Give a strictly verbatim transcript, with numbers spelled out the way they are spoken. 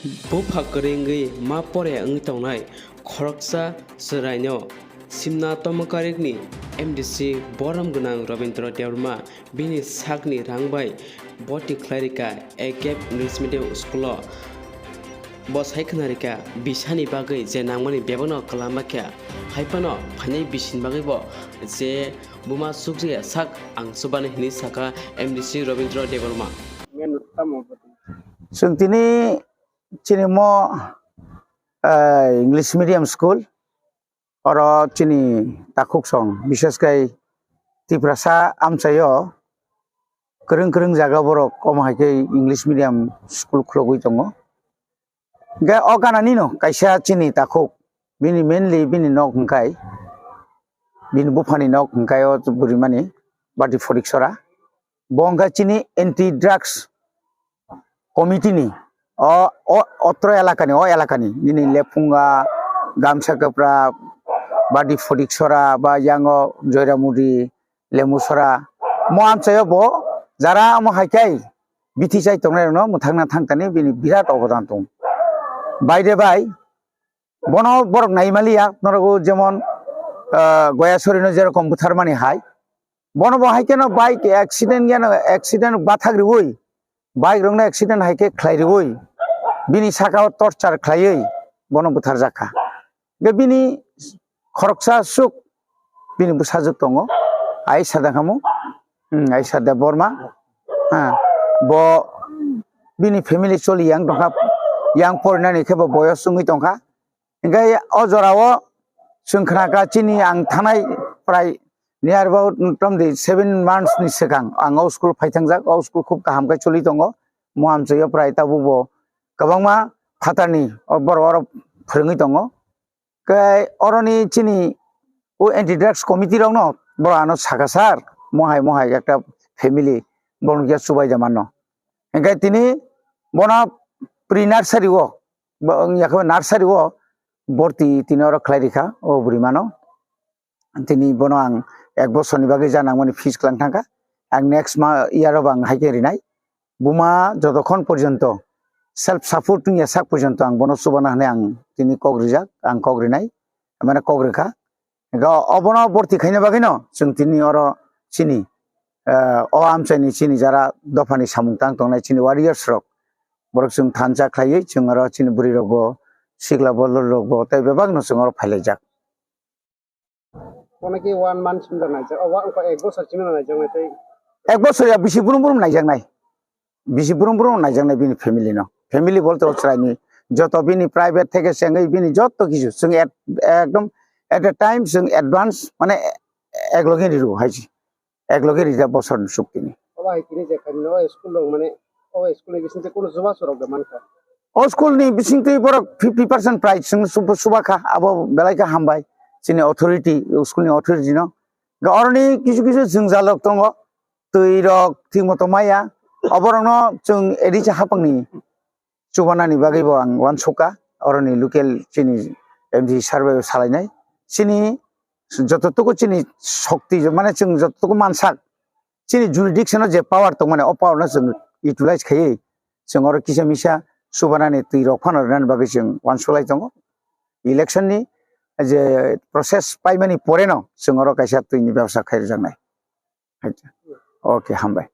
Bupha kwrwi wngwi ma pore wngwi tongnai khoroksa chwraino simna tomokarikni M D C borom gwnang Robindra Debbarma bini sakni rang bai boti khlai rikha A K F English Medium School-o. Bo sai khna rikha bisani bagwi je nangmani bebakno kwlama kha, hai phano phainai bisini bagwi bo je buma sukjaya sak ang chubani hinwi sakha M D C Robindra Debbarma. Chwng tini chini mo, eh, English medium school, oro chini takhuk song, bishes kai Tiprasa amchaio kwrwng kwrwng jaga borok omo hai khe English medium school khulogwi tongo. Hingkhe o ganani no kaisa chini takhuk, bini mainly bini nok hingkai, bini buphani nok hingkai o burimani Bati Phoriksora. Bo hingkha chini anti drugs committee ni o, o, otro elakani, o elakani nini Lephunga, Gamsa Kapra, Bati Phoriksora, ba yango Joyramudi, Lemusora. Mo amchaio bo jara omo hai khe bithi chai tongnai rokno mwthangna thangtani bini birat obodan tong. Bai de bai, bono borok nai maliya, norogo jemon, ah, Goyasori no jerokom butharmani hai. Bono bo hai kheno bike accident gano accident bathak riwi, bike rokno accident hai khe khlai riwi, bini saka o torture khlaiwi bono butharjak kha. Ge bini khoroksa suk bini bwsajwk tongo, Aisha da khamu, hmm, Aisha Debbarma. Ha, bo bini family choli yang tongkha, yang porinani khe bo boyos wngwi tongkha. Hingkhe o jorao chwng khnakha chini ang thanai prai near about motamoti seven months ni swkang ang o school phaithangjak, o school khub kaham khe choli tongo. Mo amchaio prai tabukbo kwbangma phatarni o borok oro phwrwngwi tongo. Khe oroni chini o anti drugs committee rokno borok ano sakha, "Sir, mohai mohai ekta family borok ya chubai da mano." Hingkhe tini bono pre nursery o, bo wngya khe nursery o borti tini oro khlai rikha o burimano. Tini bono ang ek bosorni bagwi ja nangmani fees klang thangkha. Ang next ma-, year o bo ang hai khe rinai. Buma jotokhon porjonto self support wngya sak porjonto ang bono chubana hwnwi ang tini kok rijak, ang kok rinai, mane kok rikha. Ga obono borti khaina bagwino chwng tini oro chini, eh, o amchaini chini jara dophani samung tang tongnai chini warriors rok, borok chwng thansa khlaiwi chwng oro chini bwrwi rokbo, sikla bolol rokbo tei bebakno chwng oro phailaijak. Bono khe one month simi rok naijak, o, wa-, wngkha ek bosor simi rok naijaknai tei. Ek bosor ya bisi brum brum naijaknai. Bisi brum brum naijaknai bini family no. Family bolte o chwraini joto bini private theke se wngwi bini joto kisu chwng at, ekdom at a time chwng advance mane ek loge riru hai se. Ek loge rijak bosor ni suk tini. Obo hai tini je khaini o school rok mane o school ni bisingtwi kunu chubachu rok da mankha. O school ni bisingtwi borok fifty percent prize chwng suba, suba kha, abo belai kha hambai chini authority, o school ni authority no. Ga oroni kisu kisu jwngjal rok tongo, twi rok thik moto maya, oborok no chwng A D C hapang ni chubanani bagwi bo ang uansukha, oroni local chini M D C sir bai salainai. Chini jototuku chini shokti, mane chwng jototuku mansak, chini jurisdiction o je power tongmani, o power no chwng utilize khaiwi chwng oro kisa misa chubanani twi rok phano rwnani bagwi chwng uansuklai tongo. Election ni je process paimani pore no chwng oro kaisa twi ni bebsa khai rwjaknai. Okay, hambai.